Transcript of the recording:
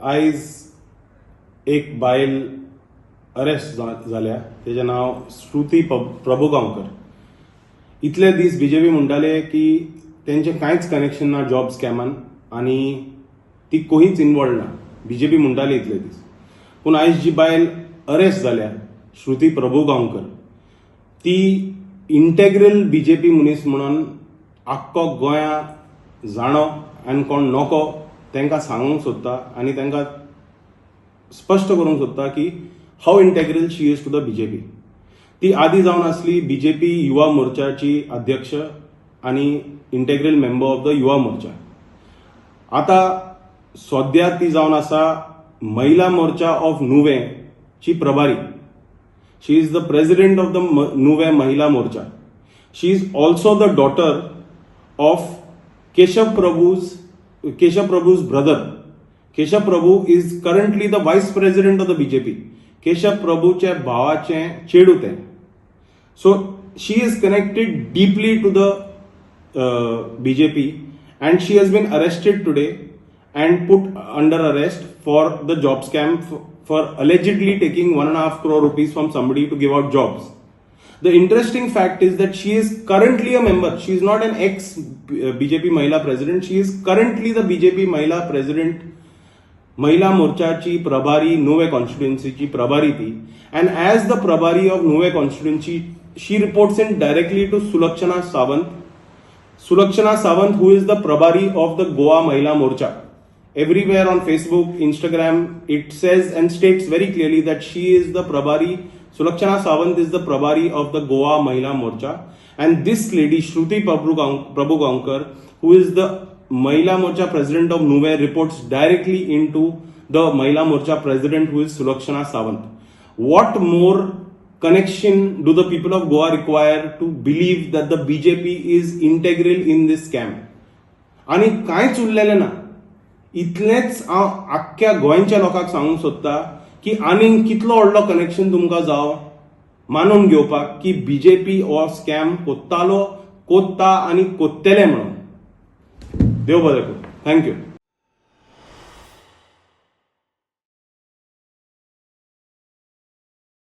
आयज एक बायल अरेस्ट जाल्या, तेजें नांव श्रुती प्रभुगांवकर. इतले दीस बीजेपी म्हणटाले की तेंचें कांयच कनेक्शन ना जॉब स्कॅमान आनी ती खंयच इनवॉल्व ना, बीजेपी म्हणटाली इतले दीस. पूण आयज जी बायल अरेस्ट जाल्या, श्रुती प्रभुगांवकर, ती इंटेग्रल बीजेपी मनीस म्हणून आख्खो गोंया जाणो आनी कोण नको तांकां सांगूंक सोदता आनी तांकां स्पश्ट करूंक सोदता की how integral she is to the BJP. ती आदी जावन आसली बीजेपी युवा मोर्चाची अध्यक्ष आनी integral member of the Yuva Morcha. आता सद्या ती जावन आसा महिला मोर्चा ऑफ नुवेंची प्रभारी. She is the president of the Nuvem Mahila Morcha. She is also the daughter of Keshav Prabhu's brother. Keshav Prabhu is currently the vice president of the BJP. Keshav प्रभूच्या भावाचें चेडूं तें. So she is connected deeply to the BJP and she has been arrested today and put under arrest for the job scam, for allegedly taking ₹1.5 crore from somebody to give out jobs. The interesting fact is that she is currently a member. She is not an ex BJP Mahila president. She is currently the BJP Mahila president, महिला मोर्चाची प्रभारी, नुवे कॉन्स्टिट्युएन्सीची प्रभारी ती. And as the प्रभारी of Nuvem constituency, she reports in directly to Sulakshana Sawant. Sulakshana Sawant, who is the प्रभारी of the Goa Mahila Morcha. Everywhere on Facebook, Instagram, it says and states very clearly that she is the प्रभारी. Sulakshana Sawant is the प्रभारी of the Goa Mahila Morcha. And this lady, Shruti Prabhugaonkar, who is the Mahila Morcha president of Nuvem, reports directly into the Mahila Morcha president, who is Sulakshana Sawant. What more connection do the people of Goa require to believe that the BJP is integral in this scam? आणि कांयच उरलेलें ना. इतलेंच हांव आख्ख्या गोंयच्या लोकांक सांगूंक सोदता की आनीक कितलो व्हडलो कनेक्शन तुमकां जावो मानून घेवपाक की बीजेपी हो स्कॅम कोत्तालो, कोत्ता आनी कोत्तेले म्हणून. देव बरें करूं. Thank you.